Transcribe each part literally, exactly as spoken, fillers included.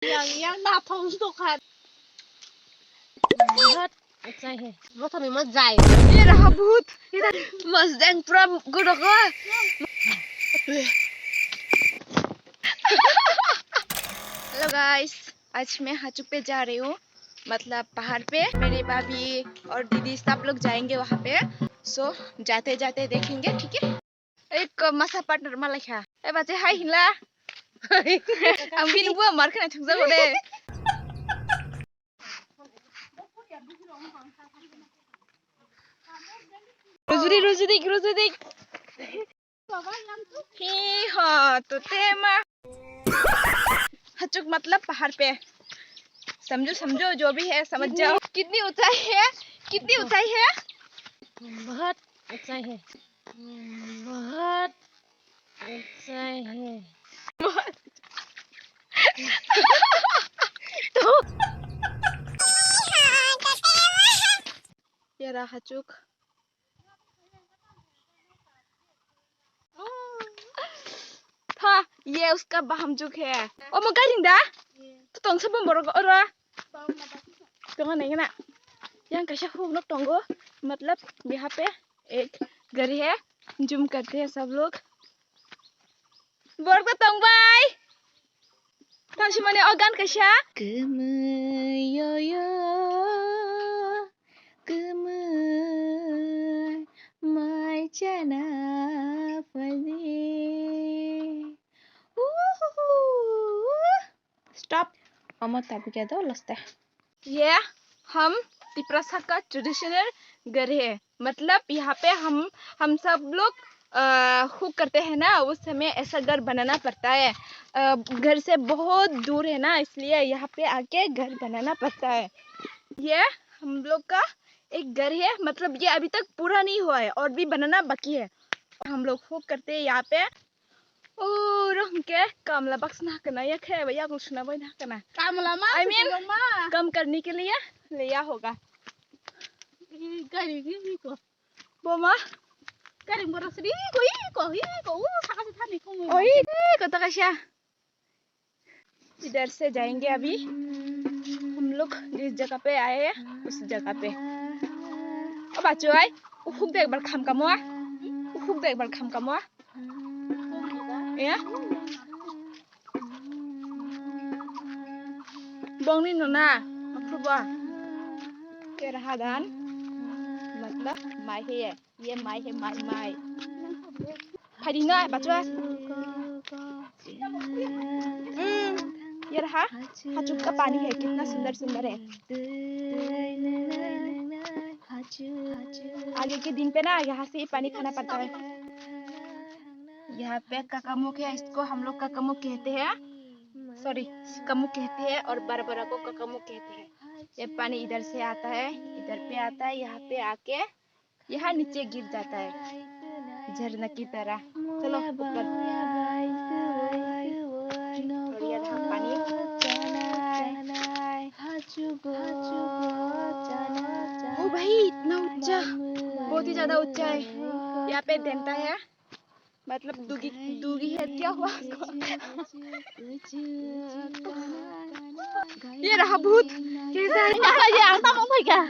Yang yang nathong stok kha. Bahut acha hai. Bo thami ma jai. Ye raha bhut. Mas deng pura gudok. Hello guys, आज मैं हाचुक पे जा रही हूँ, मतलब पहाड़ पे। मेरी भाभी और दीदी सब लोग जाएंगे वहाँ पे। So जाते जाते देखेंगे, ठीक है? Ek masa partner malakha. E bache hai hinla. Ang bini bua mar khna thukjago de. Rujuri, rujuri, rujuri. Hi ho, to tema. Hachuk matlab pahar pe. Samjho, samjho, jo bhi hai, samajh jao. Kitni, kitni unchai hai? Kitni unchai hai? Bahut unchai hai. Bahut unchai hai. To. Yara hachuk. Tha, ye uska baham juk hai. Omo gairing da? To tong sabon borok oro. Tongo nai gana. Yang kaisa huk nok tongo. Matlab, yaha pe ek gari hai. Zoom karte hai sab log. Borok to tong bai. Tang simani o gan kaisa. Kemui yo yo, kemui mai chana pani. Uhuhu. Stop. Omo tabuk ya do loste. ये हम तिपरासा का ट्रेडिशनल घर है, मतलब यहाँ पे हम हम सब लोग अ, हुक करते हैं ना, उस समय ऐसा घर बनाना पड़ता है। अ, घर से बहुत दूर है ना, इसलिए यहाँ पे आके घर बनाना पड़ता है। ये हम लोग का एक घर है, मतलब ये अभी तक पूरा नहीं हुआ है और भी बनाना बाकी है। हम लोग हुक करते हैं यहाँ पे। Oro hwnkhe kamla baksa na hakana ya khe ba yakung suna bai na hakana. Kamla ma I mean, ma. Kam karne ke liye liya hoga. Gari ni ko. Boma. Gari bora sri ko i ko i ko u saka se thani ko. Oi ko ta kaisa. इधर से जाएंगे अभी। हम लोग जिस जगह पे आए हैं, उस जगह पे। अब आचो आई, उखुक देख बार खाम कामो आ। उखुक देख बार खाम कामो आ। Ya? Bongni nona, akhruba. Keraha dan, matlab, mai hai. ये माई है, माई, माई। Phai di no, bachwa. Hmm, ये रहा, हाचुक का पानी है, कितना सुंदर, सुंदर है। आगे के दिन पे ना, यहाँ से ही पानी खाना पड़ता है। यहाँ पे ककामुख है, इसको हम लोग ककामुख कहते हैं। Sorry, ककामुख कहते हैं और बरबरा को ककामुख कहते हैं। ये पानी इधर से आता है, इधर पे आता है, यहाँ पे आके यहाँ नीचे गिर जाता है झरना की तरह। चलो ऊपर। और ये रहा पानी। ओ भाई, इतना ऊंचा, बहुत ही ज्यादा ऊंचा है। यहाँ पे देंता है, मतलब दुगी, दुगी है क्या हुआ? ये रहा भूत। कैसा है? ये आता कौन भाई क्या?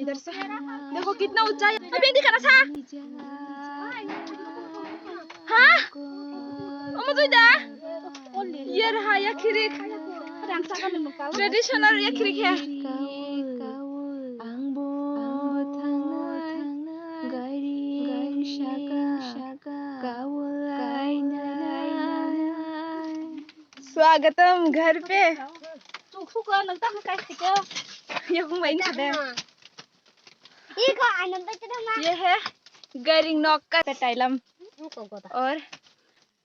इधर से देखो कितना ऊंचा है। अबे दिखा ना सा। हाँ? ओ मत जा। ये रहा ये खिरिक। Traditional ये खिरिक है। Ang bo thangnai gari saka kaulai nai. Swagatam ghar pe. Chukhu ko nang tang kai sika. Yakung bai ni khade. Iko anam bai tadama. ये है गैरिंग नौका का टाइलम। और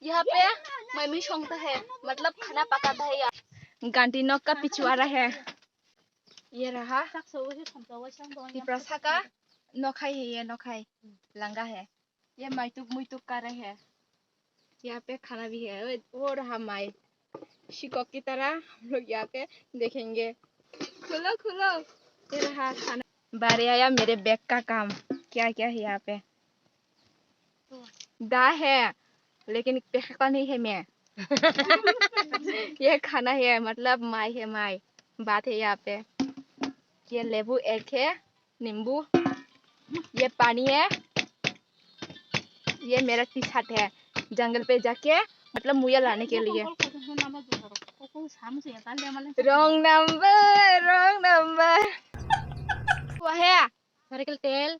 यहाँ पे मम्मी सोंगता है, मतलब खाना पकाता है यहाँ। गांधी नौका पिछवाड़ा है। ये रहा तिपरासा का नौखाई है, ये नौखाई लंगा है। ये माइतुक मुइतुक कर रहे हैं। यहाँ पे खाना भी है। वो, वो रहा माई। शिकॉक की तरह हम लोग यहाँ पे देखेंगे। खुलो, खुलो। ये रहा खाना। बारे आया मेरे बैग का काम। क्या क्या है यहाँ पे? दा है, लेकिन पहका नहीं है मैं। ये खाना है, मतलब माई है, माई। बात है यहाँ पे। ये लेबू एक है, नींबू, ये पानी है, ये मेरा टी शर्ट है। जंगल पे जाके, मतलब मुया लाने के लिए। Wrong number, wrong number। वो है। नारियल तेल।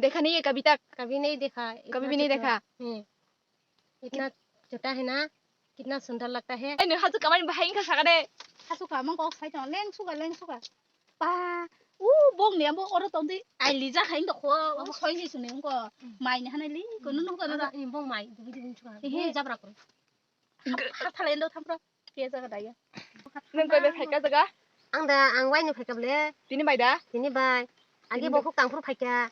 देखा नहीं है कभी तक? कभी नहीं देखा। कभी भी नहीं देखा। हम्म। इतना छोटा है ना, कितना सुंदर लगता है। Ai, nwng hachu kamani bahai wngkha sakha de. Hachu kamang kok sai tong, leng suka, leng suka. Pa, u bong ni ambo oro tong di. Ai, lija khai ndo kho, o soi ni suni wngko. Mai ni hanai li, kono nung kono da. Bong mai, dubi dubi suka. He, he. Jabra ko. Ha, ha, thalai ndo thampro. Ke jaga da ya. Nwng koi bai phaika jaga? Ang da, ang wai ni phaika ble. Tini bai da? Tini bai. Agi bokhuk tangphuru phaika.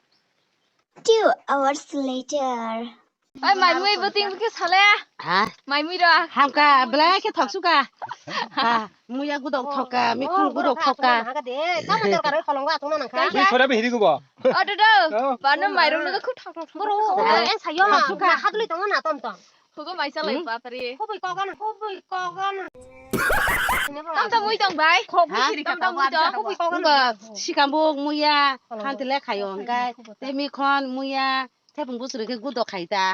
Two hours later. Ai, mai mui bo ting ke sale. Ha? Mai mui ro. Hamka, belai khe thoksuka. Ha, muya gudok thokka, mikhun gudok thokka. Haga de, tamo dorkar oi kholongo atung nang kha. Kai kha? Khora be hiri gubo. O dodo, bano mai rok no khub thok thok. Boro, en sayo ma, hadlui tongo na tom tom. Hugo mai salai bapre. Hoboi kogan, hoboi kogan. Tam tam mui tong bai. Khok siri tam tam mui tong. Hoboi kogan. Sikambuk muya, hantile khayo hingkai. Tei mikhon muya, thepung busuri khe gudo khaita.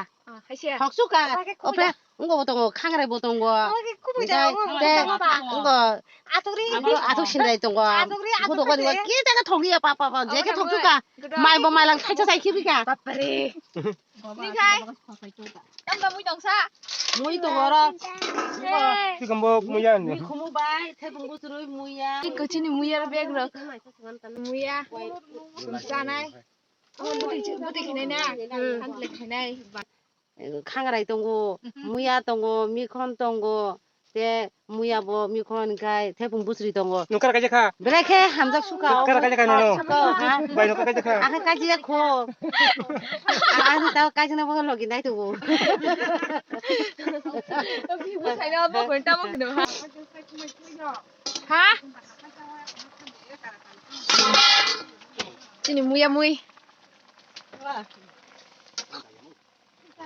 Thoksuka. Ope, ungo bo tongo, khangrai bo tongo. Hingkai, tei, ungo, athuk sinrai tongo. Gudo kori, ki jaga thokliya pa, pa, pa, je khe thoksuka. Mai bo mailang thaisa sai khibika. Bapre. Ni khai. Tam ba mui tong sa. Mui tong oro. Sikambuk muya ni. Mui khumu bai, thepung busuri muya. Iko chini muya bag rok. Muya. Sanai. Buti, buti khinai na. Handle khinai. Khangrai tongo, muya tongo, mikhon tongo. Te muya bo mikhon hingkai thepung busri tongo. Nokar kaisa kha. Belai khe hamjak suka. Nokar kaisa kha nono. Suka, ha? Bai nokar kaisa kha. Akhe kaisa kho. Ani tao kaisa na bo logi nai tubu. Bwsai no bo ghonta mo khno ha. Ha? Chini muya mui.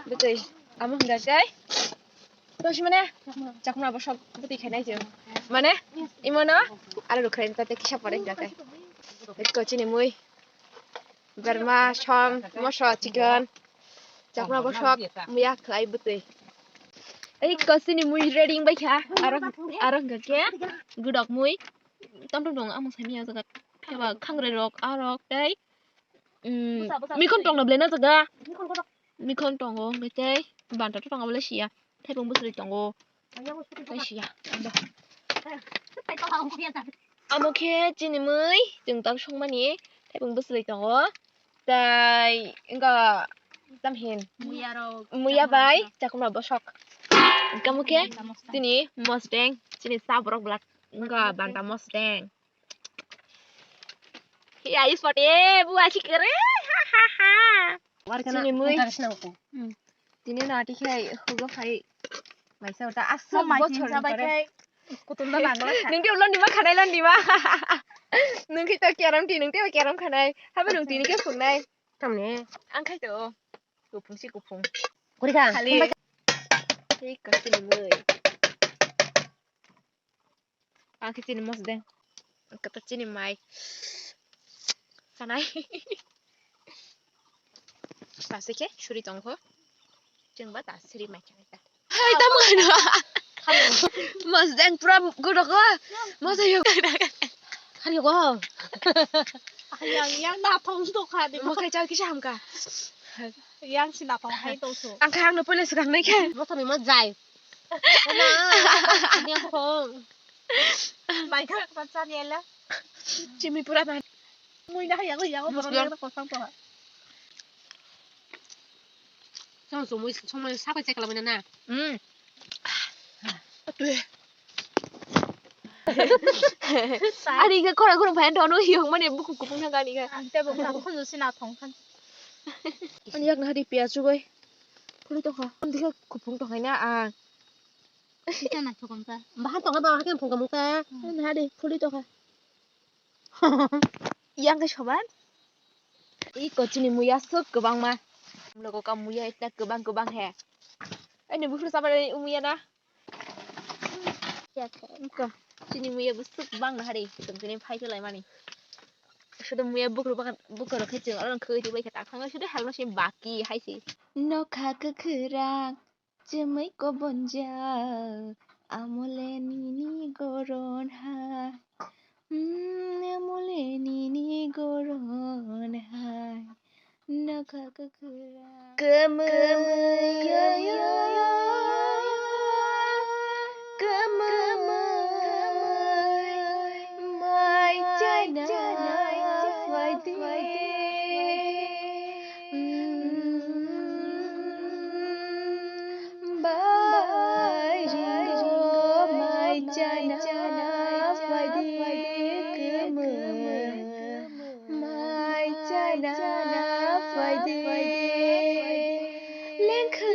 Bwtwi amo hwnka khe tosi mane chakma bosok bwtwi khainai chwng mane imono alu rwkhaini tate kisa pore hwnka khe eko chini mui berma som moso chicken chakma bosok muya khlai bwtwi eko chini mui ready wngbai kha aro aro hwnka khe gudok mui tom tom tongo amo saimanya o jaga phiyaba khangrai rok arok tei. Mikhon tongna belai na jaga. Mikhon tongo hwnkhe tei banta to tongo belai siya. Thaiphung bwswrwi tongo. Tei siya. Amo khe chini mui chwng tak songmani thaiphung bwswrwi tongo. Tei wngkha tamhin muya bai chakma bosok. Tamo khe chini mosdeng chini cha borok belak wngkha banta mosdeng. Ya, is pati, eh, buah cikere. Hahaha. Chini mui. Tini nati khai hugo khai. Maisa uta asal bosor bai khai. Kutul na nangla. Nung ke ulon dima khanai lon dima. Nung ke to kiaram ti nung te kiaram khanai. Habe nung tini ke phungnai. Tamne. Ang khai to. Kuphung si kuphung. Kuri kha. Khali. Hei ko chini mui. Ang khe chini mosdeng. Kata chini mai. Sanai. Tase khe suri tongkho. Chwng ba ta suri mai khe ta. Hai ta mano. Mosdeng pura gudok ko. Mosa yo. Hari ko. Yang yang na thong to kha de. Mo khai chal kisa hamka. Yang si na thong hai to so. Ang khai ang no pole swkang nai khe. Mo thani mo jai. Mai kha ka cha ni ala. Chimi pura na. Mui na ya go ya go. Chong chong mui chong mui sa ko chek la mui na. Hmm. Atui. Ani ke khora khora phayan thono hiyong mane buku kupung na gani ga. Ang te bo sa khunju sina thong khan. Ani yak na hadi piyaj chubai. Phuli tokha. Ani ke kupung tokha na ang. Kita na thokam ta. Bahan tokha ba hakan phung kamung ta. Ani hadi phuli tokha. Yang ke soban. I kochini muya sok kwbangma. Logo ka muya itna kwbang kwbang he. Ani bukhru sabar muya na. Ko, chini muya bwswk bangla hari, tongtini phai khe laimani. Sudo muya bukur bagan, bukur khe chwng aro khwi twi bai khe tak thangna sudo helma se baki hai se. Nokha kwkhwrang, chumui kobonjak, amole nini goron hai. Hmm, amole nini goron hai. Nokha kwkhwrang. Kwmwi, yo, yo, yo, yo, kwmwi, mai chana phaidi. Bai ringo mai chana phaidi kwmwi. Mai chana phaidi. Lengkha